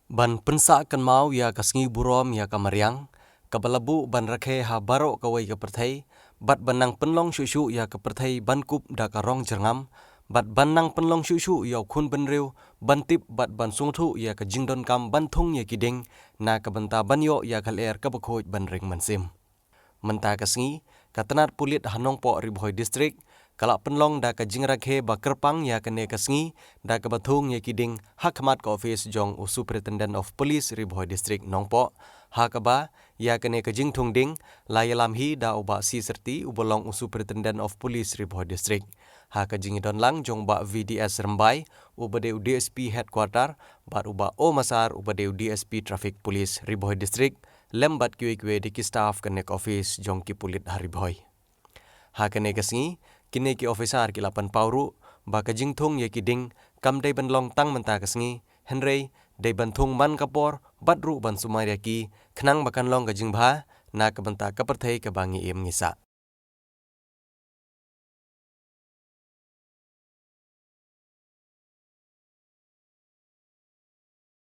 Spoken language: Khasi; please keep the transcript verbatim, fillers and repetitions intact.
Ban pynsah kynmaw ïa ka sngi burom ïa ka mariang kaba la buh ban rakhe ha baroh kawei ka pyrthei, bad ban nang pynlong shuh shuh ïa ka pyrthei ban kup da ka rong jyrngam, bad ban nang pynlong shuh shuh ïa u khun bynriew ban tip bad ban sngewthuh ïa ka jingdonkam ban thung ïa ki dieng na ka bynta ban ïoh ïa ka lyer kaba khuid ban ring mynsiem. Mynta ka sngi, ka tnat pulit ha Nongpoh, Ri Bhoi District, ka la pynlong da ka jingrakhe ba kyrpang ïa kane ka sngi da kaba thung ïa ki dieng ha khmat ka ophis jong u Superintendent of Police, Ri Bhoi District, Nongpoh, ha kaba ïa kane ka jingthung dieng la ïalam hi da u Bah C Syrti uba long u Superintendent of Police, Ri Bhoi District. Ha ka jingïadon lang jong u Bah V D S Rymbai uba dei u D S P Headquarter bad u Bah O Masar uba dei u D S P Traffic Police, Ri Bhoi District, lem bad kiwei kiwei de ki staff kane ka ophis jong ki pulit ha Ri Bhoi. Ha kane ka sngi, kine ki officer ki la pynpaw ruh ba ka jingthung ïa ki dieng kam dei ban long tang mynta ka sngi, hynrei dei ban thung man ka por bad ruh ban sumar ïa ki, khnang ba kan long ka jingbha na ka bynta ka pyrthei kaba ngi im ngi sah.